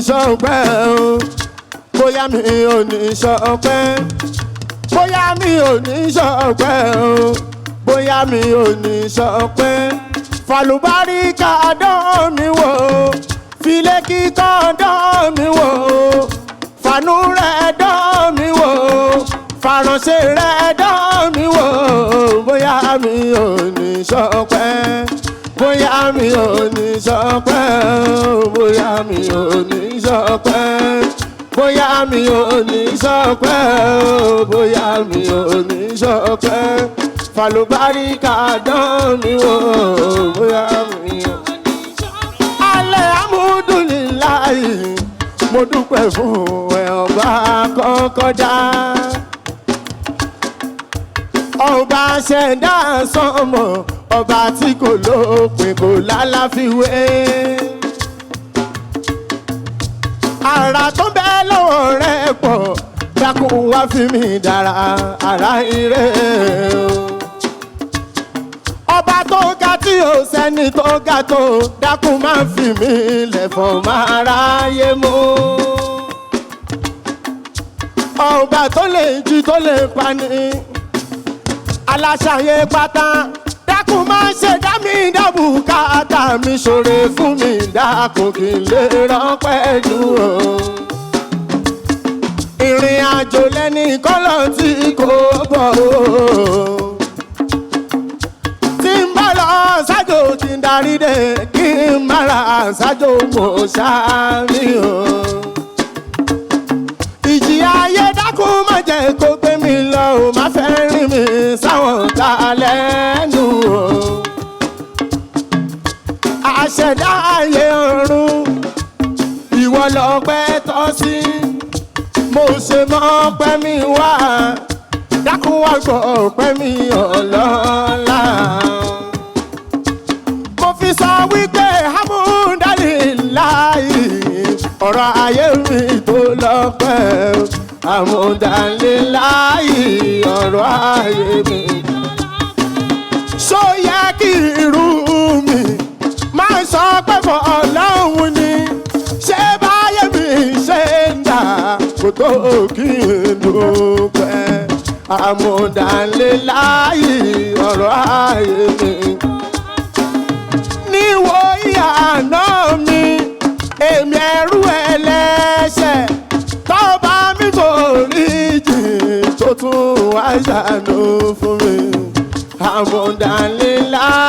ṣọpẹ́ o, bóyá mi ò ní ṣọpẹ́, bóyá mi ò ní ṣọpẹ́ o, bóyá mi ò ní ṣọpẹ́. Fàlùbáríkà dán mi wò, filé kíkọ́ dán mi wò, fànú rẹ̀ dán mi wò, fàránṣẹ́ rẹ̀ dán mi wò. Bóyá mi ò ní ṣọpẹ́, bóyá mi ò ní ṣọpẹ́, bóyá mi ò ní ṣọpẹ́, bóyá mi ò ní ṣọpẹ́, bóyá mi ò ní ṣọpẹ́. Fàlùbáríkà dán mi wò, bóyá mi ò. Alẹ́ amúdùnìláì, mo dúpẹ́ fún ẹ, ọba kọ́kọ́ dá. Ọba ṣẹ̀dá sánmọ̀, ọba tí kò lópin, kò lálàfiwé. Ara tó ń bẹ lọ́wọ́ rẹ̀ pọ̀, dákun wá fi mí dára ara ire o. Ọba tó ga tí ò sẹ́ni tó ga tó, dákun má fi mí lẹ̀fọ̀n máa ráyé mú. Ọba tó lè jí, tó lè pani, aláṣàyè pátá, dákun má ṣe dá mi dábùkátà mi, ṣòre fún mi, dákun kí n lè rọpẹ́ dùn o. Ìrìn àjò lẹ́ni kọ́lọ̀ tí kò bọ̀ o. Tí n bá lọ sájò, tí n darí dé, kí n má ra sájò mo ṣáàmì o. Ìjì ayé, dákun má jẹ́ kó gbé mi lọ o, má fẹ́ rìn mi sáwọn ta lẹ́nu o. Àṣẹ̀dá ayé ọ̀run, ìwọ lọ́pẹ́ tọ́ sí, mo ṣe mọ́ pẹ́ mi wá, dákun wá gbọ́ pẹ́ mi ọlọ́lá. Mo fi sọ wípé hamudalilayi, ọ̀rọ̀ ayé mi tó lọ́pẹ́, hamudalilayi, ọ̀rọ̀ ayé mi. Ṣó yẹ kí irú mi máa sọ pé fún Ọlọ́run ni? Ṣé báyé mi ṣe ń dà kó tó kí n dúpẹ́? Àmúdánléláyì, ọ̀rọ̀ ayé mi. Níwò ìyànà mi, èmi ẹrú ẹlẹ́ṣẹ̀, tọ́ba mi kò rí jìn, tó tún wá ṣàánú fún mi. Àmúdánléláyì.